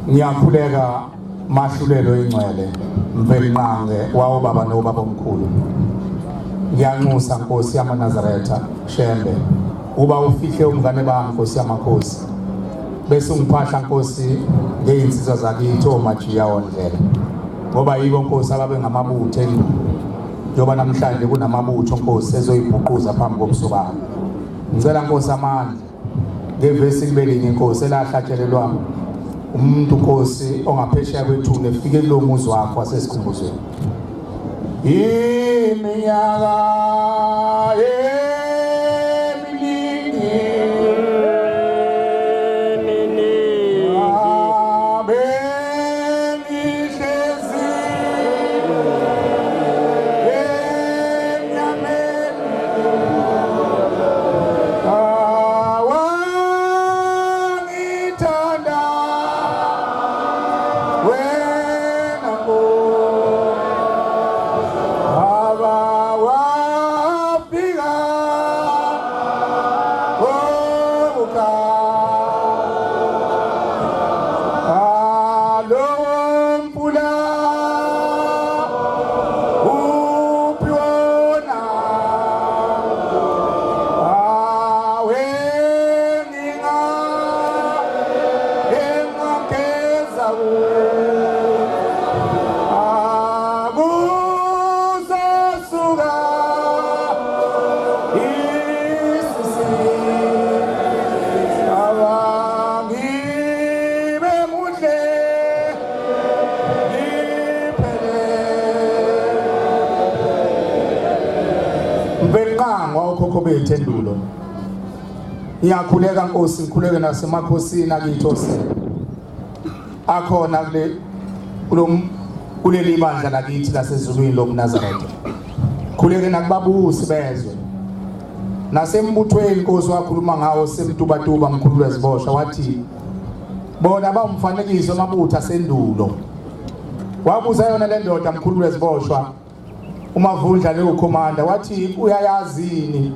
Ngiyakhuleka mahlulelo ingcwele Mvelinqange wawo baba nobaba omkhulu. Ngiyanxusa Nkosi yamaNazaretha Shembe uba ufihle umngane bami Nkosi yamakhosi bese ungiphahla Nkosi ngey'nsizwa zakithi omajiya ondlela ngoba yibo Nkosi ababe ngamabutho endulo njengoba namhlanje kunamabutho Nkosi ezoyibhuquza phambi kobuso bakho. Ngicela Nkosi amandla ngevesi libe linye Nkosi elahlatshelelwa umuntu Nkosi ongaphesheya kwethuna efike kulo muzi wakho wasesikhumbuzweni. Iminyaka eminingi abengihlezi emnyameni awangithanda wena Nkosi aba wafika kokuqala alowo mfula uphi wona awe nginga engageza akuzosuka isisi abangibe muhle ngiphele. Mvelinqangi wawokhokho bethu endulo, ngiyakhuleka Nkosi, ngikhuleke nasemakhosini akithi osele akhona kule kuleli bandla lakithi lasezulwini lomNazaretha. Khuleke nakubabusi bezwe nasembuthweni Nkosi wakhuluma ngawo semtubatuba mkhulu lweziboshwa, wathi bona bawumfanekiso amabutho asendulo. Wabuza yona le ndoda mkhulu lweziboshwa uMavundla leyo commander, wathi uyayazini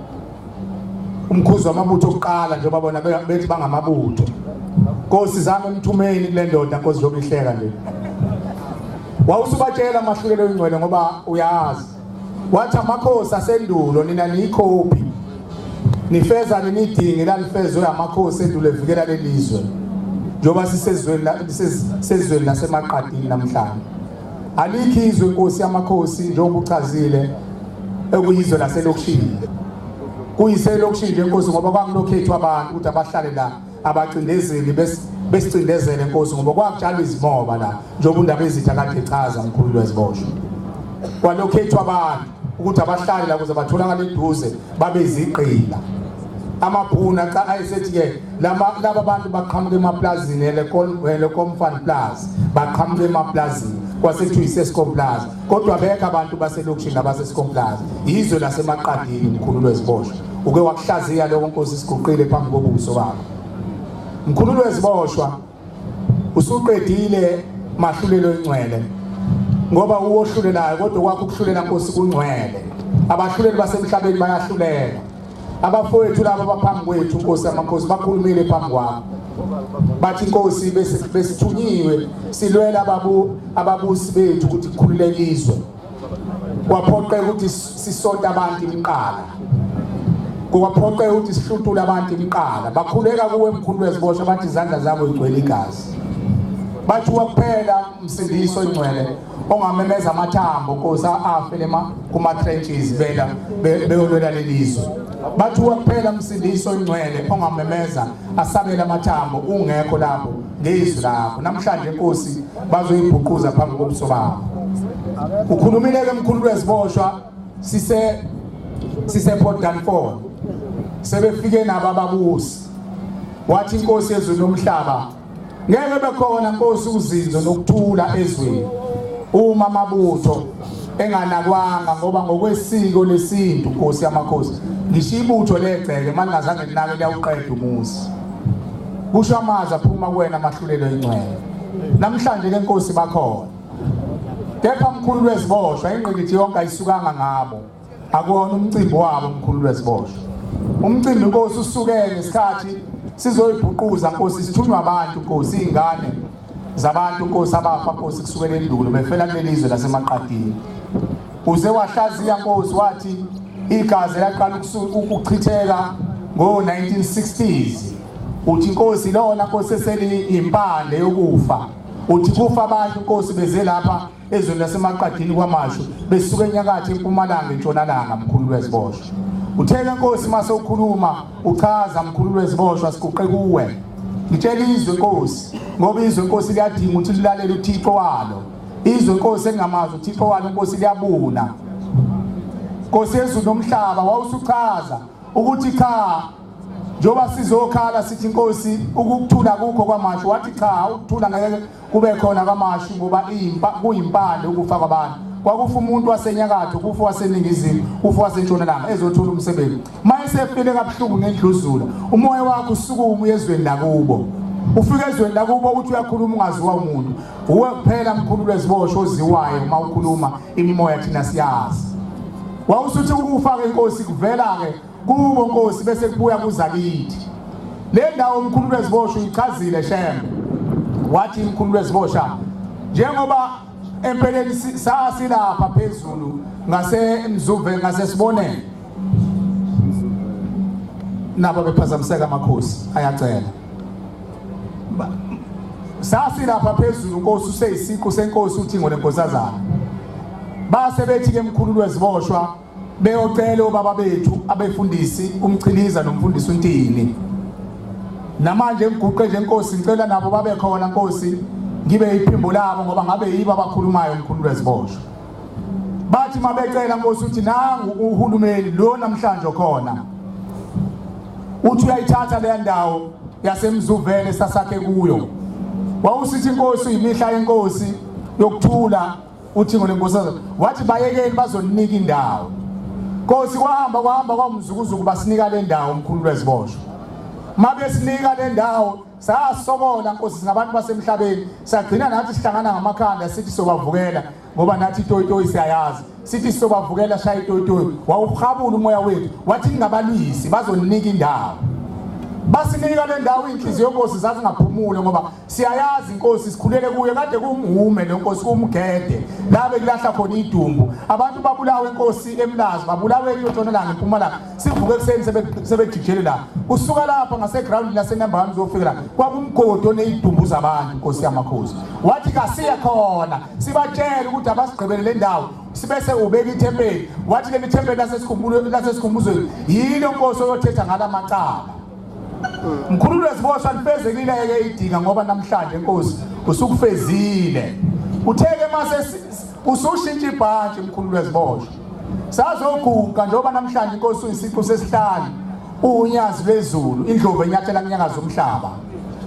umkhuzi wamabutho okuqala njengoba bona bethi bangamabutho. Nkosi zami emthumeni kule ndoda Nkosi njengoba ihleka nje. Wawusubatshela amahlulelo ingcwele ngoba uyazi. Wathi amakhosi asendulo nina niyikhophi nifeza nenidingi lalifezwe amakhosi endulo evikela lelizwe njengoba sisezweni sezweni lasemaqadini namhlanje. Alikho izwe Nkosi yamakhosi njengoba uchazile ekuyizwe laselokishini. Kuyiselokishini nje Nkosi ngoba kwakulokhethwa abantu ukuthi abahlale la abacindezeli besicindezele Nkosi ngoba kwakutshalwa izimoba la njengoba undaba ezitha kade echaza mkhulu lweziboshwa. Kwalokhethwa abantu ukuthi abahlale la ukuze batholakale eduze babe izigqila. Amabhunu ayesethi ke laba bantu baqhamuka emaplazini elekomfan plaza, baqhamuka emaplazini kwase kuthiwa isescom plaza, kodwa bekho abantu baselokishini abasescom plaza. Izwe lasemaqadini mkhulu lweziboshwa uke wakuhlaziya lokho Nkosi, siguqile phambi kobuso bakho mkhulu lweziboshwa. Usuqedile mahlulelo ingcwele ngoba uwohlulelayo, kodwa kwakho ukuhlulela Nkosi kungcwele. Abahluleli basemhlabeni bayahluleka. Abafowethu laba baphambi kwethu Nkosi yamakhosi bakhulumile phambi kwakho, bathi Nkosi besithunyiwe silwela ababusi bethu ukuthi kukhululeke izwe. Kwaphoqeka ukuthi sisonte abantu imiqala, kwaphoqeka ukuthi sihlutule abantu imiqala. Bakhuleka kuwe mkhulu weziboshwa, bathi izandla zabo igcwele igazi. Bathi kuphela msindiso ingcwele ongamemeza amathambo Nkosi afe lema kuma trenches bela beyolwela lelizwe. Bathi kuphela msindiso ingcwele ongamemeza asabele amathambo ungekho lapho ngezwi lakho. Namhlanje Nkosi bazoyibhuquza phambi kobuso bakho. Ukhulumile ke mkhulu lweziboshwa sise Port Dunford, sebefike nabo ababusi. Wathi Inkosi yezulu nomhlaba ngeke bekhona Nkosi uzinzo nokuthula ezweni uma amabutho enganakwanga, ngoba ngokwesiko lesintu Nkosi yamakhosi ngisho ibutho legceke malingazange linake liyawuqeda umuzi. Kusho amazwi aphuma kuwena mahlulelo ingcwele. Namhlanje ke Nkosi bakhona, kepha mkhulu lweziboshwa ingqikithi yonke ayisukanga ngabo. Akuwona umcimbi wabo mkhulu lweziboshwa. Umcimbi Nkosi usuke ngesikhathi sizoyibhuquza Nkosi, sithunywa abantu Nkosi, izingane Zabantu Nkosi abafa Nkosi kusukela endulo befela kuleli zwe laseMaqadini. Uze wahlaziya Nkosi wathi igazi laqala ukuchitheka ngo-1960s. Uthi Nkosi lona Nkosi eseli impande yokufa. Uthi kufa abantu Nkosi beze lapha ezweni laseMaqadini kwaMashu besuka enyakatho, empumalanga, entshonalanga, mkhulu lweziboshwa. Utheke Nkosi mase ukhuluma uchaza mkhulu lweziboshwa siguqe kuwe. Ngitshela izwe Nkosi ngoba izwe Nkosi liyadinga ukuthi lilalele uThixo walo. Izwe Nkosi engamazi uThixo walo Nkosi liyabuna. Nkosi yezulu nomhlaba wawusuchaza ukuthi cha njengoba sizokhala sithi Nkosi ukuthula kukho kwaMashu, wathi cha ukuthula ngeke kube khona kwaMashu ngoba impa kuyimpande ukufa kwabantu. Kwakufa umuntu wasenyakatho, kufa waseningizimu, kufa wasentshonalanga ezothola umsebenzi. Mayesefile kabuhlungu ngendluzula, umoya wakho usukuma uye ezweni lakubo. Ufike ezweni lakubo uthi uyakhuluma ungaziwa umuntu. Uwe kuphela mkhulu lweziboshwa oziwayo uma ukhuluma imimoya thina siyazi. Wawusuthi ukufa ke Nkosi kuvela ke kubo Nkosi bese kubuya kuza kithi. Le ndawo umkhulu lweziboshwa uyichazile Shembe. Wathi umkhulu lweziboshwa njengoba empeleni sasilapha phezulu ngase Mzuve ngase Siboneni nabo bephazamiseka amakhosi ayacela. Sasilapha phezulu Nkosi useyisiqu senkosi uThingo lenkosazana. Base bethi ke mkhulu lweziboshwa beyocela obaba bethu abefundisi uMchiliza nomfundisi uNtini. Namanje ngiguqe nje Nkosi ngicela nabo babe khona Nkosi ngibe iphimbo labo ngoba ngabe yibo abakhulumayo mkhulu lweziboshwa. Bathi mabecela Nkosi uthi nangu uhulumeni lo namhlanje okhona. Uthi uyayithatha le ndawo yaseMzuvele sasakhe kuyo. Wawusithi Inkosi imihla yenkosi yokuthula uthi ngolenkosazana wathi bayekeni bazoninika indawo. Nkosi kwahamba kwahamba kwamzukuzuku basinika le ndawo mkhulu lweziboshwa. Mabesinika le ndawo sasokola Nkosi singabantu basemhlabeni sagcina nathi sihlangana ngamakhanda sithi sobavukela ngoba nathi itoyitoyi siyayazi sithi sobavukela shaya itoyitoyi. Wawuhabula umoya wethu wathi ningabalwisi bazoninika indawo. Basinika le ndawo inhliziyo Nkosi zazingaphumule ngoba siyayazi Inkosi sikhulele kuyo kade kumhume le Nkosi kumgede la bekulahla khona idumbu abantu babulawe Inkosi eMlazi babulawe eNtshonalanga eMpumalanga sivuke ekuseni sebejijele la usuka lapha ngase ground lase number 1 uzofika la kwakumgodi oneyidumbu zabantu Nkosi yamakhosi. Wathi kasiye khona sibatshele ukuthi abasigqibele le ndawo sibese ubeka ithempeli. Wathi leli thempeli lasesikhumbulo lasesikhumbuzweni yilo Nkosi oyothetha ngalamacala. Mkhulu lweziboshwa lifezekile ke idinga ngoba namhlanje Nkosi usukufezile. Utheke mase usushintsha ibhantshi mkhulu lweziboshwa. Sazoguqa njengoba namhlanje Inkosi uyisiqu sesihlanu unyazi lwezulu indlovu enyathela kunyakaza umhlaba.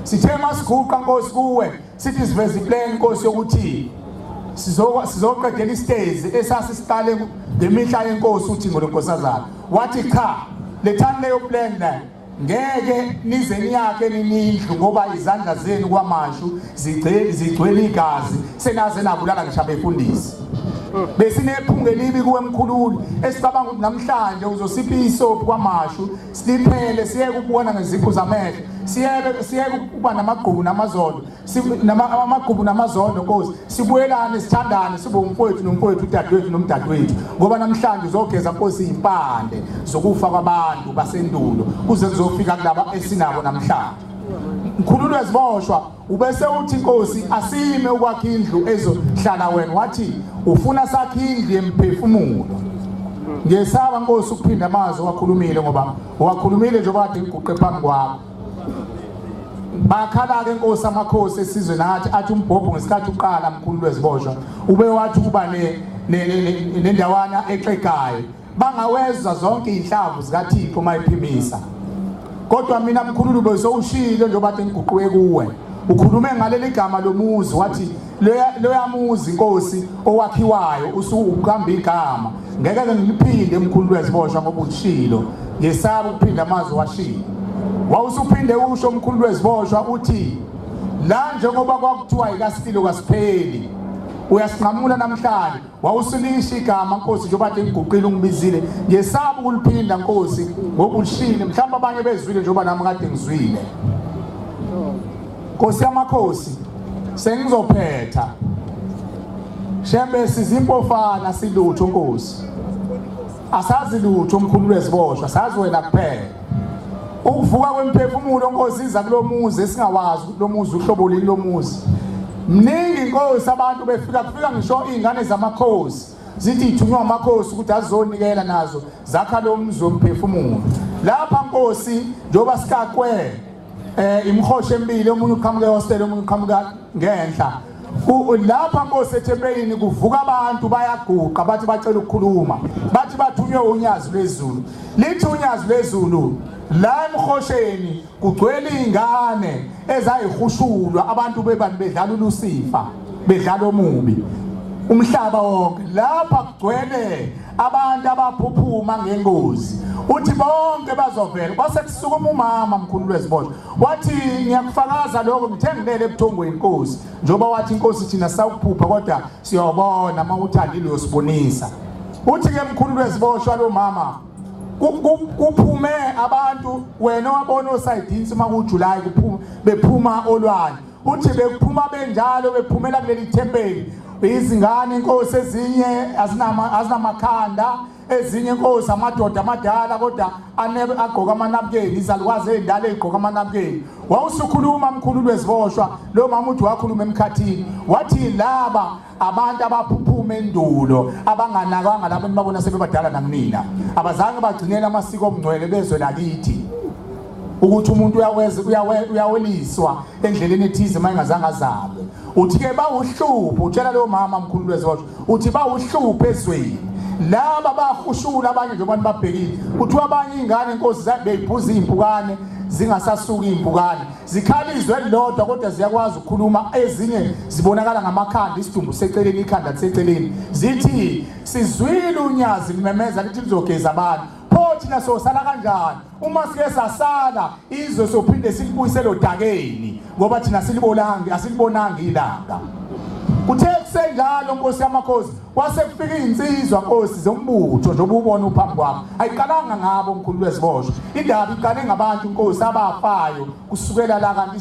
Sithe masiguqa Nkosi kuwe sithi siveza iplan Nkosi yokuthi sizoqedela isitezi esasisiqale ngemihla yenkosi uthi ngolenkosazana. Wathi cha lethani leyo plan la ngeke nize niyakhe ninindlu ngoba izandla zenu kwaMashu zigcwele igazi senaze nabulala ngisho abefundisi. Besinephunga elibi kuwe mkhululi esicabanga ukuthi namhlanje uzosipha isophi kwaMashu siliphele siyeke ukubona ngeziphu zamehlo siyeke ukuba namagqubu namazondo amagqubu namazondo Nkosi sibuyelane sithandane sibe umfowethu nomfowethu udadewethu nomdadewethu ngoba namhlanje uzogeza Nkosi impande zokufa kwabantu basendulo kuze kuzofika kulaba esinabo namhlanje. Mkhulu lweziboshwa ubese uthi Nkosi asime ukwakha indlu ezohlala wena. Wathi ufuna sakhe indlu yemphefumulo. Ngiyesaba Nkosi ukuphinda amazwi owakhulumile ngoba wakhulumile njengoba kade ngiguqe phambi kwakho. Bakhala ke Nkosi amakhosi esizwe nathi athi umbhobho ngesikhathi uqala mkhulu lweziboshwa ube wathi kuba nendawana exegayo bangawezwa zonke inhlamvu zikaThixo mayiphimisa. Kodwa mina mkhululu besowushilo njengoba kade ngiguquke kuwe ukhulume ngaleli gama lomuzi wathi loya muzi Nkosi owakhiwayo usuqamba igama ngeke ke ngiliphinde mkhulu lweziboshwa ngoba ushilo ngesaba ukuphinda amazwi washilo. Wawusuphinde usho mkhulu lweziboshwa uthi la njengoba kwakuthiwa ikaSilo kasipheli uyasinqamula namhlanje. Wawusulisha igama Nkosi njengoba kade ngiguqile ungibizile ngesaba ukuliphinda Nkosi ngoba ulishile mhlawumbe abanye bezwile njengoba nami kade ngizwile. Nkosi yamakhosi Sengizophetha. Shembe sizimpofana silutho Nkosi. Asazi lutho mkhulu lweziboshwa, sazi wena kuphela. Ukuvuka kwemphefumulo Nkosi iza kulomuzi esingawazi ukuthi lomuzi uhlobo lini lomuzi. Mningi Nkosi abantu befika kufika ngisho izingane zamakhosi zithi ithunywa amakhosi ukuthi azonikela nazo zakha lo mzi womphefumulo. Lapha Nkosi njengoba sikakwe imihosha emibili, omunye uqhamuka ehostel, omunye uqhamuka ngenhla. Lapha Nkosi ethempelini kuvuka abantu bayaguqa bathi bacela ukukhuluma, bathi bathunywe unyazi lwezulu. Lithi unyazi lwezulu la emhosheni kugcwele izingane ezayihushulwa abantu bebani bedlala uLucifer, bedlala omubi umhlaba wonke. Lapha kugcwele abantu abaphuphuma ngengozi, uthi bonke bazovela. Kwase kusukuma umama mkhulu lweziboshwa wathi ngiyakufakaza lokho, ngithe ngilele ebuthongweni Nkosi, njengoba wathi inkosi thina sawuphupha kodwa siyobona uma uthandile uyosibonisa. Uthi ke mkhulu lweziboshwa lo mama kuphume abantu wena wabona osayidinsi uma kuJuly kuphuma bephuma olwandle. Uthi bekuphuma benjalo bephumela kuleli thempeli izingane inkosi ezinye azinamakhanda, ezinye inkosi amadoda amadala kodwa agqoka amanabukeni, izalukwazi ezindala ezigqoka amanabukeni. Wawusukhuluma mkhulu lweziboshwa lo mama uthi wakhuluma emkhathini wathi laba abantu abaphuphuma endulo abanganakwanga labo nibabona sebebadala nakunina, abazange bagcinele amasiko omngcwele bezwe lakithi ukuthi umuntu uyaweliswa endleleni ethize uma engazange azalwe. Uthi ke bawuhlupho, utshela lo mama mkhulu lweziboshwa uthi bawuhlupho ezweni laba bahushula abanye njengoba nibabhekile. Kuthiwa abanye izingane inkosi beyiphuza izimpukane zingasasuki izimpukane, zikhala izwe elilodwa kodwa ziyakwazi ukukhuluma, ezinye zibonakala ngamakhanda, isidumbu seceleni, ikhanda liseceleni, zithi sizwile unyazi limemeza lithi lizogeza abantu, pho thina sosala kanjani uma sike sasala izwe sophinde silibuyisele odakeni ngoba thina silibolanga asilibonanga ilanga. Kuthe kusenjalo Nkosi yamakhosi kwase kufika izinsizwa Nkosi zombutho njengoba ubona uphambi kwakho. Ayiqalanga ngabo mkhulu lweziboshwa, indaba iqale ngabantu Nkosi abafayo kusukela la kanti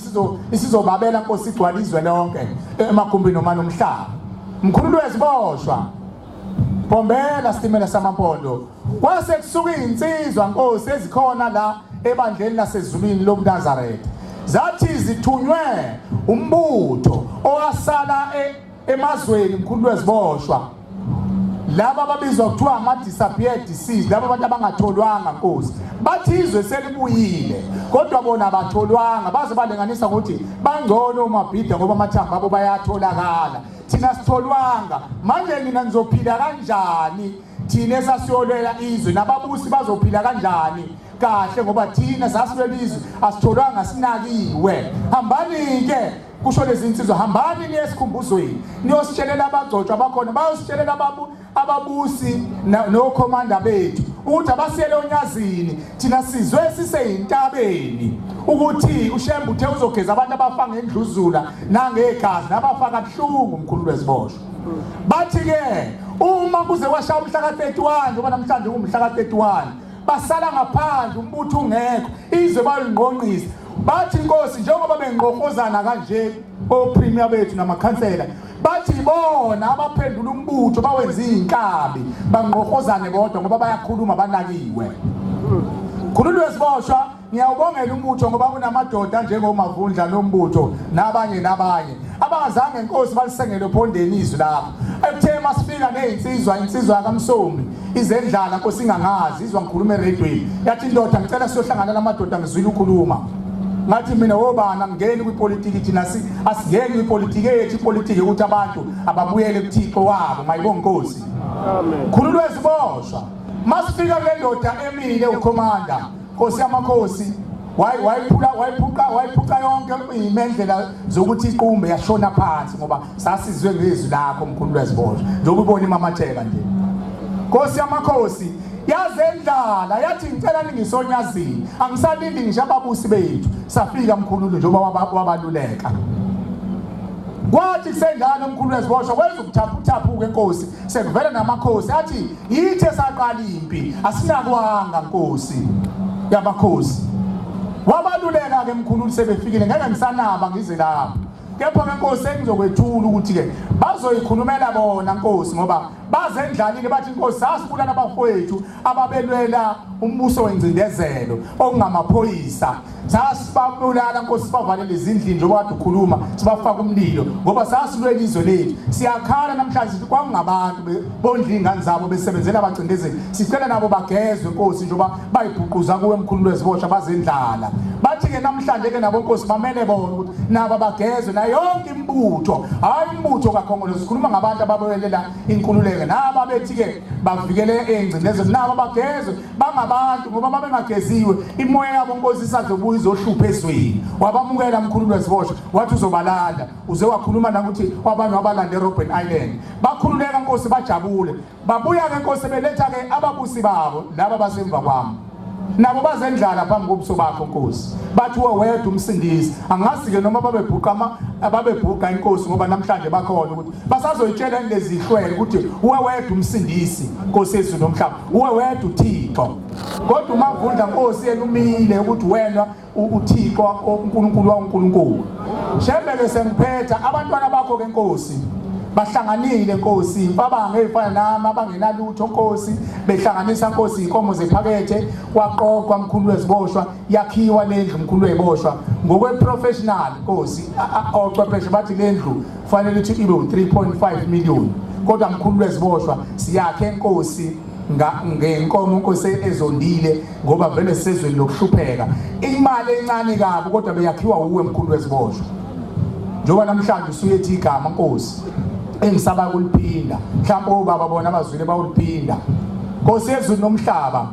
isizobabela Nkosi igcwala izwe lonke emagumbini omane omhlaba. Mkhulu lweziboshwa Bombela sitimela samampondo kwase kusuka izinsizwa Nkosi ezikhona la ebandleni lasezulwini lobuNazaretha, zathi zithunywe umbutho owasala emazweni mkhulu lweziboshwa laba ababizwa kuthiwa ama-disappeared deceased, laba abantu abangatholwanga Nkosi, bathi izwe selibuyile kodwa bona abatholwanga, baze balinganisa ukuthi bangcono omabhida ngoba amathambo abo bayatholakala, thina sitholwanga. Manje nina nizophila kanjani? Thina esasiyolwela izwe nababusi bazophila kanjani kahle ngoba thina sasilwela izwe asitholwanga sinakiwe. Hambani-ke, kusho lezi insizwa, hambani niye esikhumbuzweni niyositshelela abagcotshwa bakhona, bayositshelela ababusi nokhomanda bethu ukuthi abasiyele onyazini, thina sizwe siseyintabeni ukuthi uShembe uthe uzogeza abantu abafa ngendluzula nangegazi nabafa kabuhlungu mkhulu lweziboshwa. Bathi-ke uma kuze kwashaya umhla ka-31, njengoba namhlanje kungumhla ka-31, basala ngaphandle umbutho ungekho, izwe bayolingqongqisa. Bathi Nkosi njengoba bengqokozana kanje opremier bethu namakhansela, bathi bona abaphendula umbutho bawenza izinkabi bangqokozane bodwa ngoba bayakhuluma banakiwe. Khululwe siboshwa, ngiyawubongela umbutho ngoba kunamadoda njengoMavundla nombutho nabanye nabanye abangazange Nkosi balisengele ophondeni izwi lapho. Ekuthe masifika nezinsizwa, insizwa kaMsomi izendlala Nkosi ingangazi, izwa ngikhuluma eredweni, yathi indoda ngicela siyohlangana namadoda ngizwile ukhuluma. Ngathi mina wobana ngeni kwipolitiki thina asingeni kwipolitiki yethu, ipolitiki ukuthi abantu ababuyele kuThixo wabo. Mayibonge Nkosi. Amen. Khululwe ziboshwa. Masifika kule ndoda emile ukhomanda Nkosi yamakhosi wayiphuca yonke imendlela zokuthi iqumbe yashona phansi ngoba sasizwe ngezwi lakho mkhulu lweziboshwa njengoba ubona imamatheka nje. Nkosi yamakhosi yazendlala yathi ngicela ningisonyazini angisalindi ngisho ababusi bethu. Safika mkhulu njengoba wabaluleka. Kwathi kusenjalo mkhulu weziboshwa kwenza ukuthaphuthaphuka enkosi sekuvela namakhosi athi yithe saqala impi asinakwanga Nkosi yamakhosi. Wabaluleka ke mkhulu sebefikile ngeke ngisanaba ngize lapho. Kepha ke Nkosi, engizokwethula ukuthi ke bazoyikhulumela bona Nkosi, ngoba bazendlalile, bathi Nkosi sasibulala abafowethu ababelwela umbuso wengcindezelo okungamaphoyisa, sasibabulala Nkosi, sibavalele izindlini njengoba kade ukhuluma, sibafaka umlilo ngoba sasilwela izwe lethu. Siyakhala namhlanje sithi kwakungabantu bondla iy'ngane zabo besebenzela abacindezeli. Sicela nabo bagezwe Nkosi, njengoba bayibhuquza kuwe mkhulu lweziboshwa, bazendlala. Bathi-ke namhlanje-ke nabo Nkosi bamele bona ukuthi nabo bagezwe, nayo yonke imibutho, hhayi umbutho kaKhongolose, sikhuluma ngabantu ababewelela inkululeko nabo abethi-ke bavikele ey'ngcindezelo, nabo bagezwe, bangabantu, ngoba babengageziwe imoya yabo Nkosi isazobuya izohlupha ezweni. Wabamukela mkhulu lweziboshwa, wathi uzobalanda, uze wakhuluma nakuthi abanye wabalanda eRobben Island, bakhululeka Nkosi, bajabule, babuya-ke Nkosi beletha-ke ababusi babo laba basemva kwami, nabo bazendlala phambi kobuso bakho Nkosi, bathi uwe wedwa umsindisi. Angazi-ke noma babebhuqa babebhuqa inkosi, ngoba namhlanje bakhona ukuthi basazoyitshela lezihlwele ukuthi uwe wedwa umsindisi Nkosi yezulu nomhlaba, uwe wedwa uThixo. Kodwa uMavundla Nkosi yena umile ukuthi wena uThixo uNkulunkulu waNkulunkulu. Shembe-ke sengiphetha, abantwana bakho ke Nkosi bahlanganile Nkosi, babange ezifana nami abangenalutho Nkosi, behlanganisa Nkosi inkomo zephakethe, kwaqoqwa mkhulu weziboshwa, yakhiwa lendlu mkhulu weziboshwa ngokwe professional Nkosi. Ochwepheshe bathi lendlu fanele ukuthi ibe u3.5 million, kodwa mkhulu weziboshwa siyakhe Nkosi ngenkomo Nkosi ezondile, ngoba vele sezweni lokuhlupheka, imali encane kabi, kodwa beyakhiwa uwe mkhulu weziboshwa. Njengoba namhlanje usuyethi igama Nkosi engisaba kuliphinda, mhlawumbe obaba bona abazwile bawuliphinda, Nkosi yezulu nomhlaba,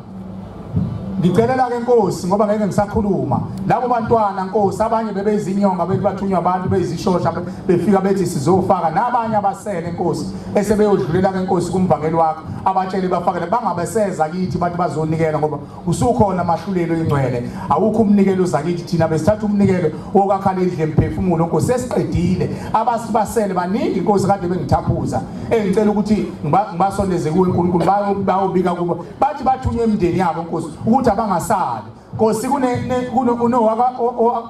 ngicelela ke Nkosi, ngoba ngeke ngisakhuluma, labo bantwana Nkosi, abanye bebeyizinyonga bethi bathunywa abantu beyizishosha, befika bethi sizofaka, nabanye abasele Nkosi esebeyodlulela ke Nkosi kumvangeli wakho, abatshele bafakele, bangabeseza kithi bathi bazonikela, ngoba usukhona amahlulelo ingcwele, awukho umnikelo uzakithi. Thina besithatha umnikelo wokwakhala indlu emphefumulo Nkosi, sesiqedile, abasibasele baningi Nkosi, kade bengithaphuza engicela ukuthi ngibasondeze kuwe uNkulunkulu, bayobika kubo, bathi bathunywe emndeni yabo Nkosi ukuthi abangasali Nkosi. Kunowaka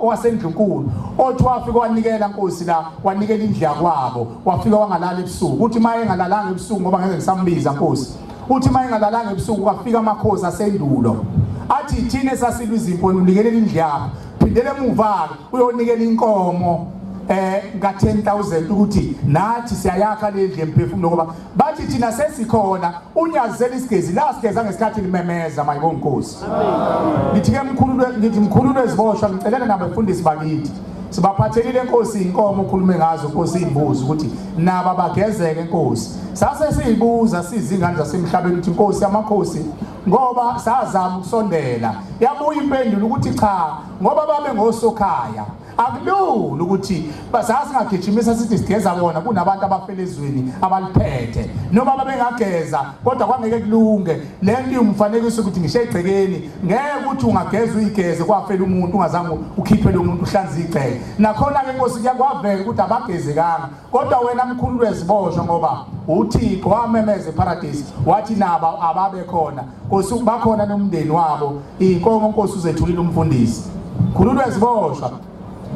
owasendlunkulu othi wafika wanikela Nkosi la, wanikela indlu yakwabo, wafika wangalala ebusuku, uthi maye engalalanga ebusuku, ngoba ngeke ngisambiza Nkosi, uthi maye engalalanga ebusuku kwafika amakhosi asendulo athi thina esasilwa izimpo unikelela indlu yakho, phindele emuva uyonikela inkomo ka 10,000 ukuthi nathi siyayakha le ndlu emphefumulo, ngoba bathi thina sesikhona unyazela isigezi la sigeza ngesikhathi limemeza mayibonga Nkosi. Ngithi ke mkhulu, ngithi mkhulu lweziboshwa, ngicelela nabefundisi bakithi, sibaphathelile Nkosi inkomo ukhulume ngazo Nkosi, imbuzi, ukuthi naba bagezeke Nkosi. Sase siyibuza sizingane zasemhlabeni ukuthi Nkosi amakhosi, ngoba sazama ukusondela, yabuya impendulo ukuthi cha, ngoba babe ngosokhaya akulula ukuthi sasingagijimisa sithi sigeza bona, kunabantu abafela ezweni abaliphethe, noma babengageza kodwa kwangeke kulunge. Le nto iwumfanekiso ukuthi ngisho egcekeni ngeke ukuthi ungageza uyigeze kwafela umuntu ungazange ukhiphe lo muntu uhlanze igceke. Nakhona-ke Nkosi kuyakwavela ukuthi abagezekanga, kodwa wena mkhulu lweziboshwa, ngoba uThixo wamemeza eParadise wathi nabo ababe khona Nkosi, bakhona nomndeni wabo, inkomo Nkosi uzethulile umfundisi khulu lweziboshwa,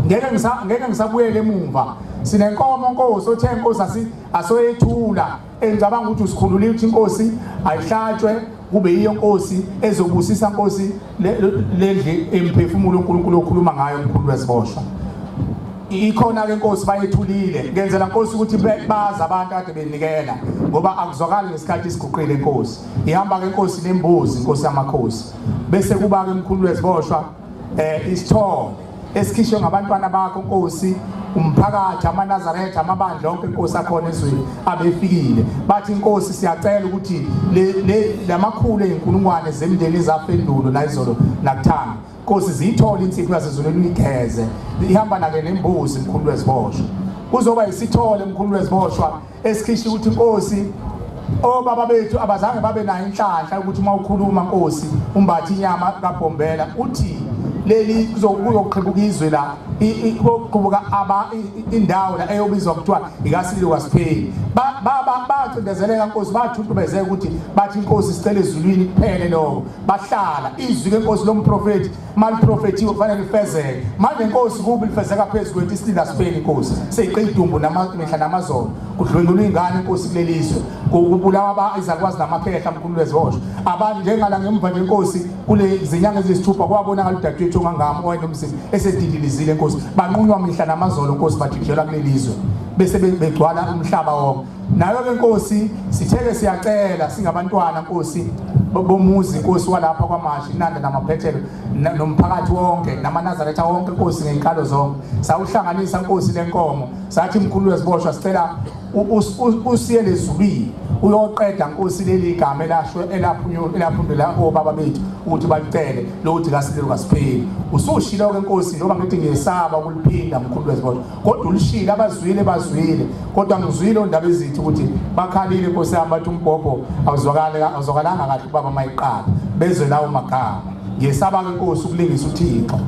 ngeke ngisabuyela emumva. Sinenkomo Nkosi othe Nkosi asoyethula, engicabanga ukuthi usikhululile ukuthi Inkosi ayihlatshwe kube yiyo Nkosi ezobusisa Nkosi lendlu emphefumulo uNkulunkulu okhuluma ngayo mkhulu weziboshwa. Ikhona ke Nkosi, bayethulile, ngenzela Nkosi ukuthi bazi abantu kade benikela, ngoba akuzwakali ngesikhathi isiguqile Nkosi. Ihamba ke Nkosi nembuzi Nkosi yamakhosi, bese kuba ke mkhulu weziboshwa isithole esikhishwe ngabantwana bakho Nkosi, umphakathi, amaNazaretha, amabandla onke Nkosi akhona ezweni abefikile, bathi Nkosi siyacela ukuthi le lamakhulu ezinkulungwane zemndeni ezafendulo nayizolo nakuthanga Nkosi ziyithole insipho yasezulwini uyigeze. Ihamba nake nembuzi mkhulu weziboshwa, kuzoba isithole mkhulu weziboshwa esikhisha ukuthi Nkosi obaba bethu abazange babe nayo inhlanhla ukuthi uma ukhuluma Nkosi umbathe inyama kaBhombela, uthi Leli kuzoqhibuka izwe la, koqhubuka aba indawo la eyobizwa kuthiwa ikaSililo kaSipheli. Bacindezeleka Nkosi, bathuntubezeka ukuthi bathi inkosi sicela ezulwini kuphele lokho. Bahlala izwi lenkosi lomprofeti maliprofethiwe kufanele lifezeke. Manje inkosi kubi lifezeka phezu kwethu, isililo asipheli inkosi. Seyiqe idumbu namihla namazolo, kudlwengulwa ingane inkosi kuleli zwe, kubulawa izalukwazi namakhehla mkhulu lweziboshwa. Abantu njengala ngemva nje inkosi kule zinyanga eziyisithupha kwabonakala udadewethu ongangami owayenomzimba esedindilizile inkosi. Banqunywa mihla namazolo inkosi, bajijelwa kuleli zwe bese begcwala umhlaba wonke. Nayo ke Nkosi sitheke siyacela singabantwana Nkosi bomuzi Nkosi walapha kwaMashi Inanda namaphethelo nomphakathi wonke namaNazaretha wonke Nkosi ngezinkalo zonke. Sawuhlanganisa Nkosi lenkomo, sathi mkhulu weziboshwa sicela usiyele ezulwini uyoqeda Nkosi leli gama elasho elaphundela obaba bethu ukuthi balicele lokuthi kaSililo kaSipheli. Usushilo ke Nkosi, njengoba ngithi ngiyesaba ukuliphinda mkhulu weziboshwa, kodwa ulishilo, abazwile bazwile, kodwa ngizwile ondaba ezithi ukuthi bakhalile Nkosi yami, bathi umbhobho awuzwakalanga kahle ubaba mayiqala bezwe lawo magama. Ngiyesaba ke Nkosi ukulingisa uThixo.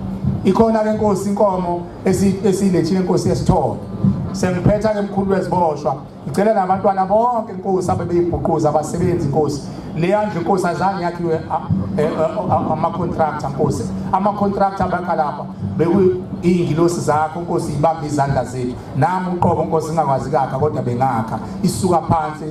Ikhona ke Nkosi inkomo esiyilethile Nkosi yesithole. Sengiphetha ke mkhulu weziboshwa, ngicela nabantwana bonke Nkosi abebeyibhuquza abasebenzi Nkosi. Leya ndlu Nkosi azange yakhiwe ama-contractor Nkosi. Ama-contractor abakha lapha bekuyingilosi zakho Nkosi, ibamba izandla zethu. Nami uqobo Nkosi ngingakwazi kakha kodwa bengakha, isuka phansi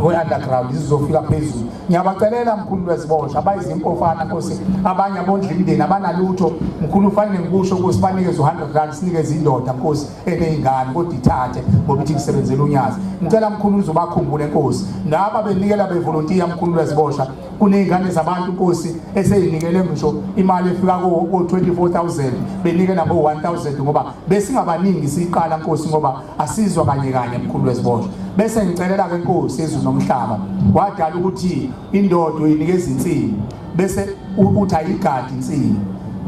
kwe-underground izofika phezulu. Ngiyabacelela mkhulu lweziboshwa abayizimpofana Nkosi, abanye abondla imindeni abanalutho mkhulu, ufanele ngikusho Nkosi, banikeze u-100 rand sinikeze indoda Nkosi eneyingane kodwa ithathe ngoba ithi ngisebenzela unyazi. Ngicela mkhulu uzobakhumbule Nkosi, naba benikela bevolontiya mkhulu lweziboshwa. Kuney'ngane zabantu Nkosi eseyinikele ngisho imali efika ko-24,000 benikela ngo-1,000 ngoba besingabaningi siyiqala Nkosi, ngoba asizwa kanye kanye mkhulu weziboshwa. Bese ngicelela-ke Nkosi yezulu nomhlaba, wadala ukuthi indoda uyinikeza insimi bese uthi ayigadi insimi.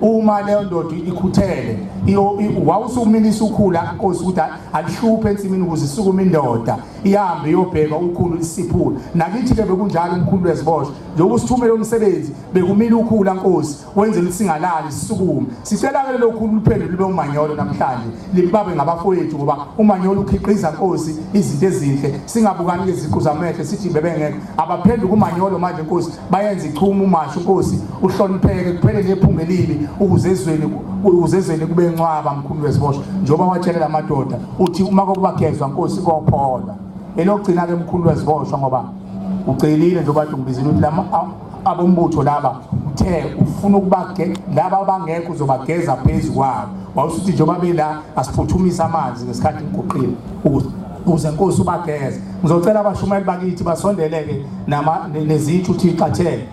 Uma leyo ndoda ikhuthele wawusumilisa ukhula Nkosi ukuthi alihluphe ensimini ukuze isukume indoda ihambe iyobheka ukhulu lisiphula. Nakithi ke bekunjalo umkhulu weziboshwa, njengoba usithumele umsebenzi bekumile ukhula Nkosi, wenzela ukuthi singalali sisukume. Sicela ke lelo khulu liphendule libe umanyolo namhlanje, libabe ngabafowethu ngoba umanyolo ukhiqiza Nkosi izinto ezinhle. Singabukani iziqu zamehlo sithi bebengekho, abaphenduka umanyolo manje Nkosi, bayenza ichuma umasho Nkosi, uhlonipheke kuphele nephunga elibi ukuze ezweni kube ncwaba mkhulu weziboshwa. Njengoba watshelela amadoda uthi uma kokubagezwa Nkosi kophola. Elokugcina ke mkhulu weziboshwa, ngoba ucelile njengoba ungibizile ukuthi lama abombutho laba uthe ufuna ukubage laba abangekho uzobageza phezu kwabo, wawusuthi njengoba bela asiphuthumisa amanzi ngesikhathi ngiguqile ukuze Nkosi ubageze. Ngizocela abashumayeli bakithi basondeleke nama nezitsho uThixo athe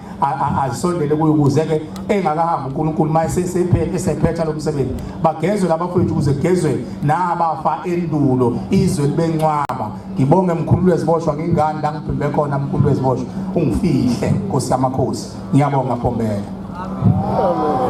azisondele kuyo ukuze ke engakahambi uNkulunkulu maye esephetha lo msebenzi bagezwe labafowethu ukuze kugezwe nabafa endulo izwe libencwaba. Ngibonge mkhulu weziboshwa ngingane la ngiphimbe khona mkhulu weziboshwa, ungifihle Nkosi yamakhosi. Ngiyabonga Phombela. Amen.